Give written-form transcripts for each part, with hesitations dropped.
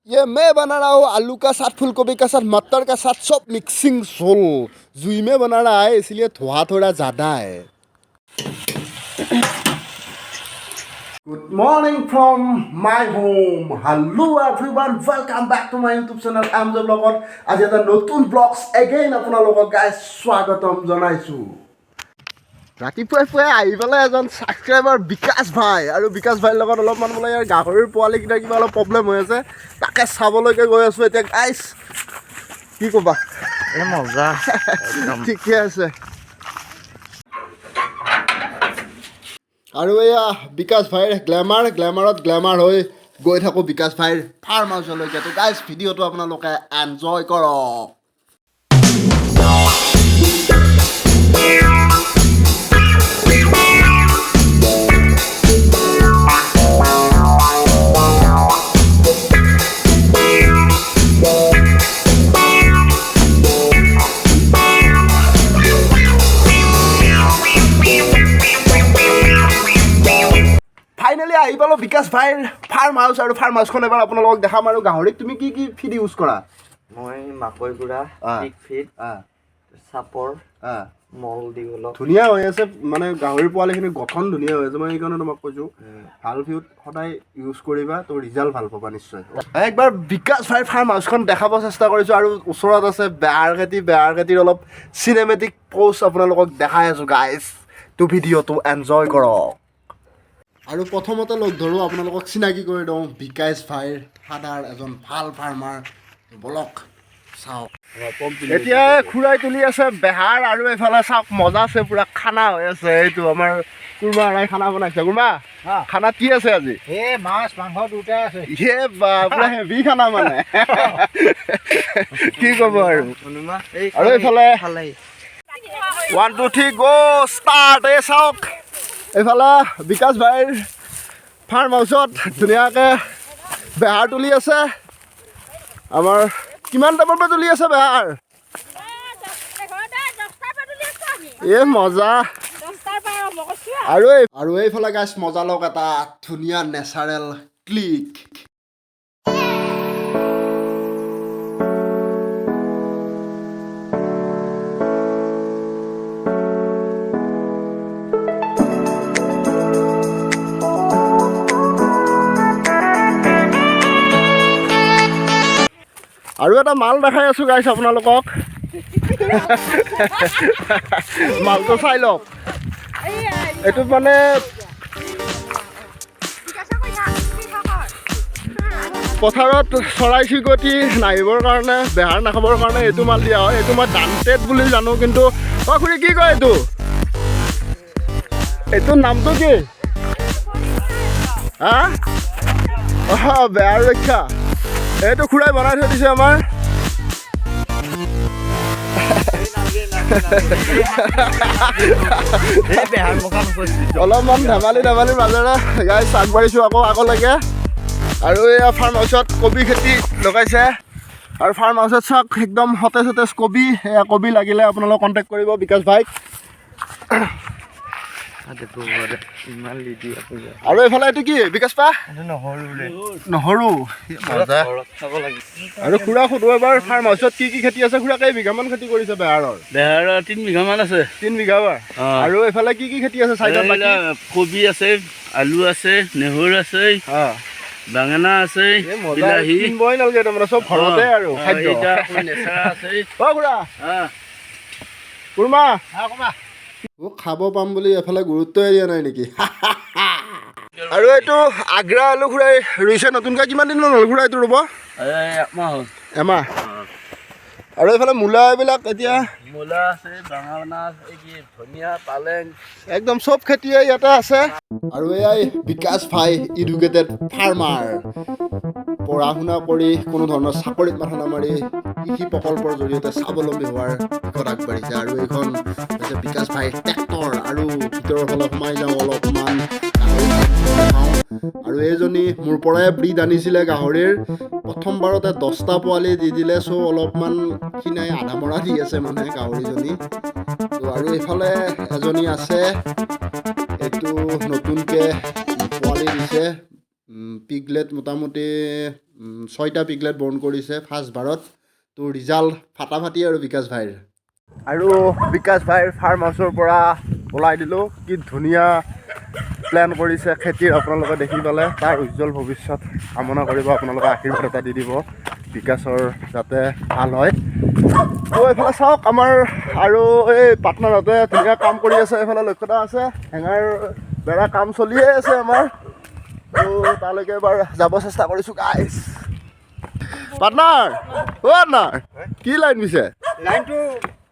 ये मैं बना रहा हूँ आलू का साथ फूलगोभी का साथ मटर का साथ सब मिक्सिंग झोल। जुई में बना रहा है इसलिए धुआं थोड़ा ज़्यादा है। Good morning from my home. Hello everyone, welcome back to my YouTube channel M J ব্লগত আজি এটা নতুন ব্লগছ এগেইন আপোনালোকক গাইজ স্বাগতম জনাইছোঁ। ৰাতিপুৱাই পুৱাই আহি পেলাই এজন ছাবস্ক্ৰাইবাৰ বিকাশ ভাই আৰু বিকাশ ভাইৰ লগত অলপমান বোলে ইয়াৰ গাহৰিৰ পোৱালিকেইটাৰ কিবা অলপ প্ৰব্লেম হৈ আছে, তাকে চাবলৈকে গৈ আছোঁ এতিয়া গাইজ। কি ক'বা, এই মজা একদম। ঠিকে আছে। আৰু এয়া বিকাশ ভাইৰ গ্লেমাৰ, গ্লেমাৰত গ্লেমাৰ হৈ গৈ থাকোঁ বিকাশ ভাইৰ ফাৰ্ম হাউচলৈকে। তো গাইজ ভিডিঅ'টো আপোনালোকে এনজয় কৰক। ফাইনেলি আহি পালোঁ বিকাশ ভাইৰ ফাৰ্ম হাউচ আৰু ফাৰ্ম হাউচখন এবাৰ আপোনালোকক দেখাম। আৰু গাহৰিক তুমি কি কি ফিড ইউজ কৰা? মই মাকৈ গুড়া, পিক ফিড, চাপৰ, মল দিওঁ অলপ। ধুনীয়া হৈ আছে, মানে গাহৰিৰ পোৱালিখিনিৰ গঠন ধুনীয়া হৈ আছে। মই সেইকাৰণে তোমাক কৈছোঁ ভাল ফিড সদায় ইউজ কৰিবা, তো ৰিজাল্ট ভাল পাবা নিশ্চয়। একবাৰ বিকাশ ভাইৰ ফাৰ্ম হাউচখন দেখাব চেষ্টা কৰিছোঁ। আৰু ওচৰত আছে বেহাৰ খেতি, বেহাৰ খেতিৰ অলপ চিনেমেটিক প'ষ্ট আপোনালোকক দেখাই আছোঁ গাইজ। তো ভিডিঅ'টো এনজয় কৰক। আৰু প্ৰথমতে লগ ধৰোঁ, আপোনালোকক চিনাকি কৰি দিওঁ বিকাশ ভাইৰ ফাদাৰ, এজন ভাল ফাৰ্মাৰ। বলক চাওক। এতিয়া খুৰাই তুলি আছে বেহাৰ। আৰু এইফালে চাওক মজা আছে, পুৰা খানা হৈ আছে। এইটো আমাৰ কুৰ্মা আৰাই খানা বনাইছে। কুৰ্মা, খানাত কি আছে আজি? এই মাছ মাংস দুটাই আছে। ইয়ে বা, পুৰা হেভি খানা মানে, কি ক'ব আৰু। আৰু এইফালে 1 2 3 গ' ষ্টাৰ্ট। এই চাওক এইফালে বিকাশ ভাইৰ ফাৰ্ম হাউচত ধুনীয়াকৈ বেহাৰ তুলি আছে। আমাৰ কিমান টাইমৰ পৰা তুলি আছে বেহাৰ? এ মজা। আৰু এইফালে গাইছ মজা লওক এটা ধুনীয়া নেচাৰেল ক্লিক। আৰু এটা মাল দেখাই আছোঁ গাইছ আপোনালোকক, মালটো চাই লওক। এইটো মানে পথাৰত চৰাই চিৰিকটি নাহিবৰ কাৰণে, বেহাৰ নাখাবৰ কাৰণে এইটো মাল দিয়া হয়। এইটো মই ডান্টেড বুলি জানো, কিন্তু অ খুৰী কি কয় এইটো? এইটোৰ নামটো কি? হা, অ বেহাৰ ৰক্ষা। এইটো খুৰাই বনাই থৈ দিছে আমাৰ। অলপমান ধেমালি ধেমালিৰ মাজেৰে গাইছ আগবাঢ়িছোঁ আকৌ আগলৈকে। আৰু এয়া ফাৰ্ম হাউচত কবি খেতি লগাইছে। আৰু ফাৰ্ম হাউচত চাওক একদম সতেজ সতেজ কবি। এয়া কবি লাগিলে আপোনালোক কণ্টেক্ট কৰিব বিকাশ ভাইক। আৰু এইফালে এইটো কি বিকাশ পা? নহৰু। আৰু খুৰা সুধো এবাৰ ফাৰ্ম হাউচত কি কি খেতি আছে। খুৰা কেই বিঘামান খেতি কৰিছে বেহাৰৰ? বেহাৰৰ 3 বিঘামান আছে। 3 বিঘা। আৰু এইফালে কি কি খেতি আছে চাইডত? কবি আছে, আলু আছে, নহৰু আছে, বেঙেনা আছে, বিলাহী। কিনিবই নালাগে তাৰমানে, চব ঘৰতে আৰু খাদ্য। অ খুৰা, কুৰ্মা খাব পাম বুলি এফালে গুৰুত্বই দিয়া নাই নেকি? আৰু এইটো আগ্ৰা আলু খুৰাই ৰুইছে নতুনকৈ। কিমান দিনমান হ'ল খুৰাই এইটো ৰুব? এমাহ। আৰু এইফালে মূলা এইবিলাক এতিয়া মূলা আছে, বেঙেনা আছে, কি ধনিয়া, পালেং, একদম চব খেতিয়ে ইয়াতে আছে। আৰু এয়াই বিকাশ ভাই, এডুকেটেড ফাৰ্মাৰ। পঢ়া শুনা কৰি কোনো ধৰণৰ চাকৰিত মাথা নামাৰি কৃষি প্ৰকল্পৰ জৰিয়তে স্বাৱলম্বী হোৱাৰ দিশত আগবাঢ়িছে। আৰু এইখন হৈছে বিকাশ ভাইৰ ট্ৰেক্টৰ। আৰু ভিতৰৰ ফালে সোমাই যাওঁ অলপমান গাহৰি। আৰু এইজনী মোৰ পৰাই ব্ৰীড আনিছিলে গাহৰিৰ। প্ৰথমবাৰতে 10টা পোৱালি দি দিলে। চ' অলপমান ক্ষীণাই আধা মৰা দি আছে মানে গাহৰিজনী। তো আৰু এইফালে এজনী আছে, এইটো নতুনকৈ পোৱালি দিছে। পিগলেট মোটামুটি 6টা পিগলেট বৰ্ণ কৰিছে ফাৰ্ষ্ট বাৰত। তো ৰিজাল্ট ফাটাফাটি আৰু বিকাশ ভাইৰ। আৰু বিকাশ ভাইৰ ফাৰ্ম হাউচৰ পৰা ওলাই দিলোঁ। কি ধুনীয়া প্লেন কৰিছে খেতিৰ, আপোনালোকে দেখি পালে। তাৰ উজ্জ্বল ভৱিষ্যত কামনা কৰিব, আপোনালোকে আশীৰ্বাদ এটা দি দিব বিকাশৰ যাতে ভাল হয়। তো এইফালে চাওক আমাৰ আৰু এই পাৰ্টনাৰহঁতে ধুনীয়া কাম কৰি আছে। এইফালে লক্ষ্যতা আছে, হেঙাৰ বেৰা কাম চলিয়ে আছে আমাৰ। তো তালৈকে এবাৰ যাব চেষ্টা কৰিছোঁ গাইজ। পাৰ্টনাৰ, অ' পাৰ্টনাৰ, কি লাইন পিছে? লাইনটো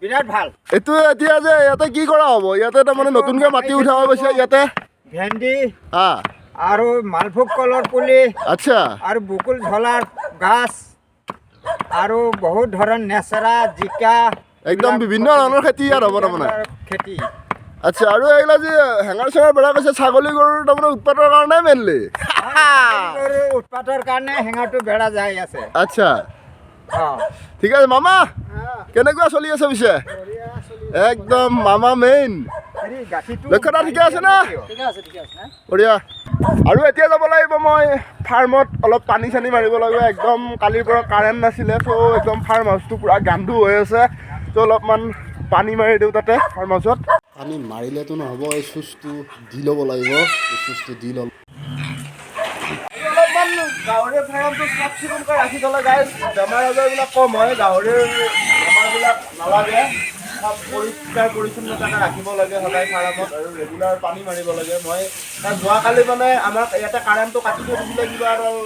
বিৰাট ভাল। এইটো এতিয়া যে ইয়াতে কি কৰা হ'ব? ইয়াতে তাৰমানে নতুনকৈ মাটি উঠা হৈ গৈছে ইয়াতে। ভেন্দি আৰু মালভোগ কলৰ পুলি। আচ্ছা। আৰু বকুল ঝলাৰ গাছ আৰু বহুত ধৰণৰ নেচেৰা, জিকা, একদম বিভিন্ন ধৰণৰ খেতি ইয়াত হ'ব তাৰমানে। খেতি। আচ্ছা, আৰু এইগিলা যে হেঙাৰ চেঙাৰ বেৰা কৈছে ছাগলী গৰুৰ তাৰমানে উৎপাতৰ কাৰণে মেইনলি। গৰুৰ উৎপাতৰ কাৰণে হেঙাৰটো বেৰা যাই আছে। আচ্ছা, ঠিক আছে। মামা কেনেকুৱা চলি আছে পিছে? একদম মামা মেইন। লক্ষ্যতা ঠিকে আছে না? বঢ়িয়া। আৰু এতিয়া যাব লাগিব মই ফাৰ্মত, অলপ পানী চানী মাৰিব লাগিব। একদম কালিৰ পৰা কাৰেণ্ট নাছিলে, চ' একদম ফাৰ্ম হাউচটো পূৰা গান্ধু হৈ আছে। চ' অলপমান পানী মাৰি দিওঁ তাতে ফাৰ্ম হাউচত। পানী মাৰিলেতো নহ'ব, এই চুইচটো দি ল'ব লাগিব। এই চুইচটো দি ল'ব। অলপমান গাহৰিৰ ফাৰ্মটো চাফ চিকুণকৈ ৰাখি থ'লে গাইজ বেমাৰ আজাৰবিলাক কম হয়, গাহৰিৰ বেমাৰবিলাক নালাগে। পৰিষ্কাৰ পৰিচ্ছন্নতাকৈ ৰাখিব লাগে সদায় ফাৰ্মত আৰু ৰেগুলাৰ পানী মাৰিব লাগে। মই যোৱাকালি মানে আমাক ইয়াতে কাৰেণ্টটো কাটি থৈ দিছিলে, কিবা এডাল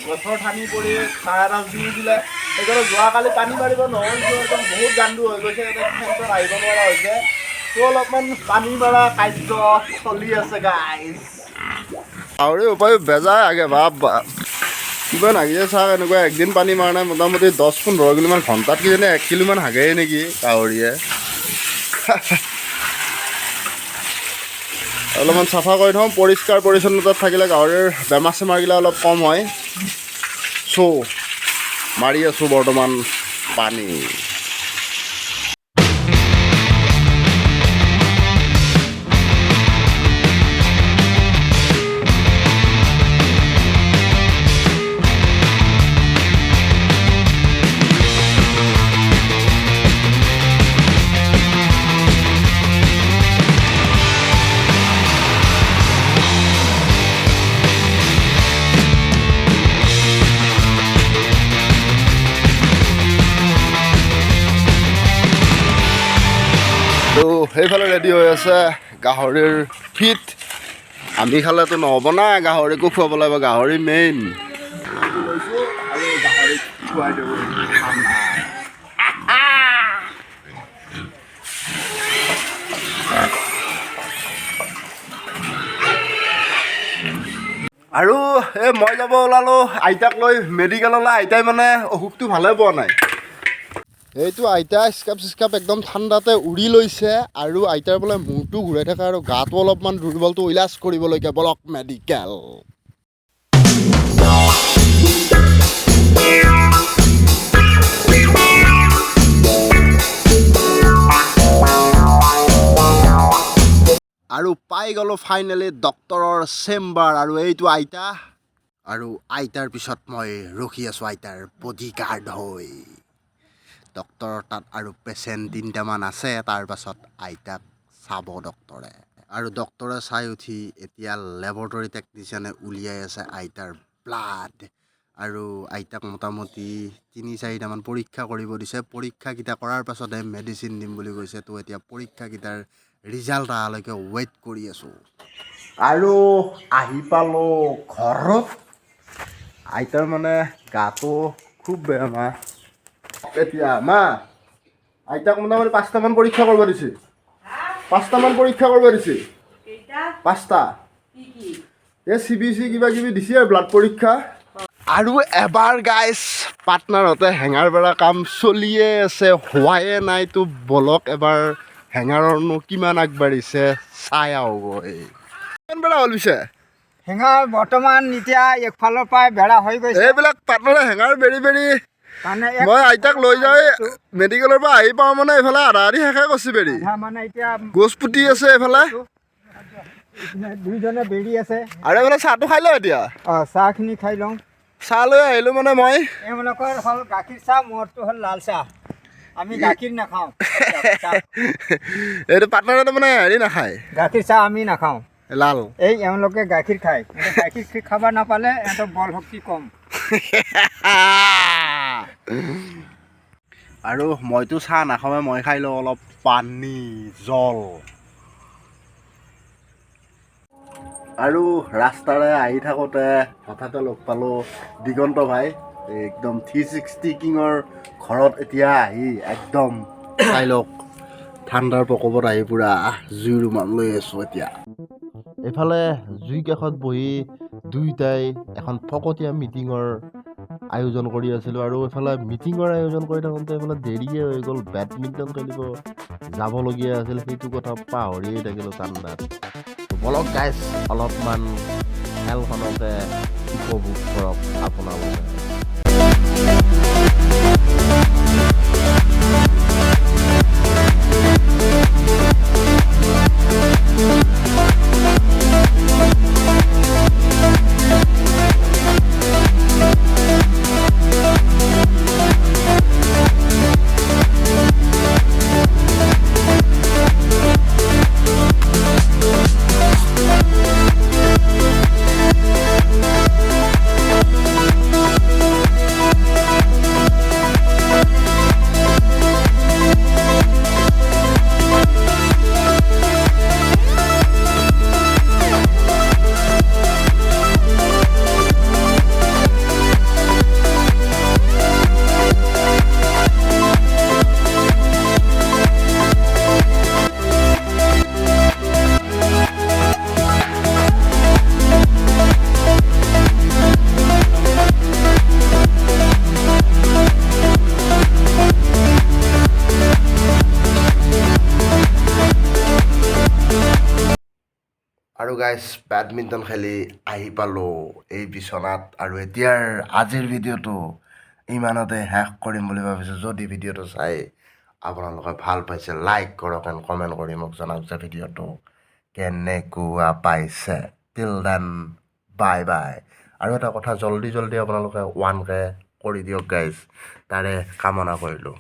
গছৰ ঠানি পৰি তাঁৰ এডাল জুই দিলে, সেইকাৰণে যোৱাকালি পানী মাৰিব নহ'ল। একদম বহুত গান্দু হৈ গৈছে, ইয়াতে ফেনখন আহিব নোৱাৰা হৈছে। ত' অলপমান পানী মৰা কাৰ্য চলি আছে গাইজ। গাহৰি উপায় বেজাই আগে বাপ বাপ কিমান হাগিছে চাওক। এনেকুৱা একদিন পানী মাৰা নাই, মোটামুটি 10-15 কিলোমান ঘণ্টাত কিজানি 1 কিলোমান হাগেই নেকি গাহৰিয়ে। অলপমান চাফা কৰি থওঁ। পৰিষ্কাৰ পৰিচ্ছন্নতাত থাকিলে গাহৰিৰ বেমাৰ চেমাৰগিলা অলপ কম হয়। চ' মাৰি আছোঁ বৰ্তমান পানী। তো সেইফালে ৰেডি হৈ আছে গাহৰিৰ ফিট। আমি খালেতো নহ'ব না, গাহৰিকো খুৱাব লাগিব, গাহৰি মেইন। লৈছোঁ আৰু গাহৰিক খুৱাই দিওঁ। আৰু এই মই যাব ওলালোঁ আইতাক লৈ মেডিকেললৈ। আইতাই মানে অসুখটো ভালে পোৱা নাই। এইটো আইতা স্কাপ চিস্কাপ একদম ঠাণ্ডাতে উৰি লৈছে আৰু আইতাৰ বোলে মূৰটো ঘূৰাই থাকে আৰু গাটো অলপমান দুৰ্বলটো ইলাজ কৰিবলৈকে বলক মেডিকেল। আৰু পাই গ'লোঁ ফাইনেলি ডক্টৰৰ চেম্বাৰ। আৰু এইটো আইতা, আৰু আইতাৰ পিছত মই ৰখি আছোঁ আইতাৰ বডিগাৰ্ড হৈ। ডক্টৰৰ তাত আৰু পেচেণ্ট 3টামান আছে, তাৰ পাছত আইতাক চাব ডক্টৰে। আৰু ডক্টৰে চাই উঠি এতিয়া লেবৰেটৰী টেকনিচিয়ানে উলিয়াই আছে আইতাৰ ব্লাড। আৰু আইতাক মোটামুটি 3-4টামান পৰীক্ষা কৰিব দিছে। পৰীক্ষাকেইটা কৰাৰ পাছতহে মেডিচিন দিম বুলি কৈছে। তো এতিয়া পৰীক্ষাকেইটাৰ ৰিজাল্ট অহালৈকে ৱেইট কৰি আছোঁ। আৰু আহি পালোঁ ঘৰত। আইতাৰ মানে গাটো খুব বেয়া মা। এতিয়া মা আইতাক মোটামুটি 5টামান পৰীক্ষা কৰিব দিছে। 5টামান পৰীক্ষা কৰিব দিছে। 5টা এই CBC কিবা কিবি দিছে আৰু ব্লাড পৰীক্ষা। আৰু এবাৰ গাইজ পাৰ্টনাৰহঁতে হেঙাৰ বেৰা কাম চলিয়ে আছে, হোৱায়ে নাই। তো বলক এবাৰ হেঙাৰনো কিমান আগবাঢ়িছে চাই আহোগৈ। কিমান বেৰা হ'ল পিছে হেঙাৰ? বৰ্তমান এতিয়া একফালৰ পৰাই বেৰা হৈ গৈছে। এইবিলাক পাৰ্টনাৰে হেঙাৰ বেৰি বেৰি মই আইতাক লৈ যাই মেডিকেলৰ পৰা আহি পাওঁ মানে এইফালে আধা আধি শেষে কৰিছে বেৰি। গছ পুতি আছে এইফালে। দুইজনে বেৰি আছে। আৰু এইফালে চাহটো খাই লওঁ এতিয়া। অঁ, চাহখিনি খাই লওঁ। চাহ লৈ আহিলোঁ মানে মই। এওঁলোকৰ হ'ল গাখীৰ চাহ, মোৰটো হ'ল লাল চাহ। আমি গাখীৰ নাখাওঁ। এইটো পাৰ্টনাৰে মানে হেৰি নাখায়, গাখীৰ চাহ আমি নাখাওঁ। লাল এই এওঁলোকে গাখীৰ খায়। গাখীৰ খাব নাপালে এহঁতৰ বল শক্তি কম। আৰু মইতো চাহ নাখাওঁৱে, মই খাই লওঁ অলপ পানী জল। আৰু ৰাস্তাৰে আহি থাকোঁতে হঠাতে লগ পালোঁ দিগন্ত ভাই, একদম 360 কিঙৰ ঘৰত এতিয়া আহি একদম চাই লওক ঠাণ্ডাৰ প্ৰকোপত আহি পূৰা জুই ৰুমাল লৈ আছোঁ এতিয়া। এইফালে জুই কাষত বহি দুয়োটাই এখন ফকতীয়া মিটিঙৰ আয়োজন কৰি আছিলোঁ। আৰু এইফালে মিটিঙৰ আয়োজন কৰি থাকোঁতে এইফালে দেৰিয়ে হৈ গ'ল, বেডমিণ্টন খেলিব যাবলগীয়া আছিল, সেইটো কথা পাহৰিয়ে থাকিলোঁ ঠাণ্ডাত। বলক গাইজ, অলপমান খেলখনকে উপভোগ কৰক আপোনালোকে। আৰু গাইজ, বেডমিণ্টন খেলি আহি পালোঁ এই বিচনাত। আৰু এতিয়াৰ আজিৰ ভিডিঅ'টো ইমানতে শেষ কৰিম বুলি ভাবিছোঁ। যদি ভিডিঅ'টো চাই আপোনালোকে ভাল পাইছে, লাইক কৰক এণ্ড কমেণ্ট কৰি মোক জনাওক যে ভিডিঅ'টো কেনেকুৱা পাইছে। টিল then bye bye. আৰু এটা কথা, জল্দি জল্দি আপোনালোকে 1K কৰি দিয়ক গাইজ, তাৰে কামনা কৰিলোঁ।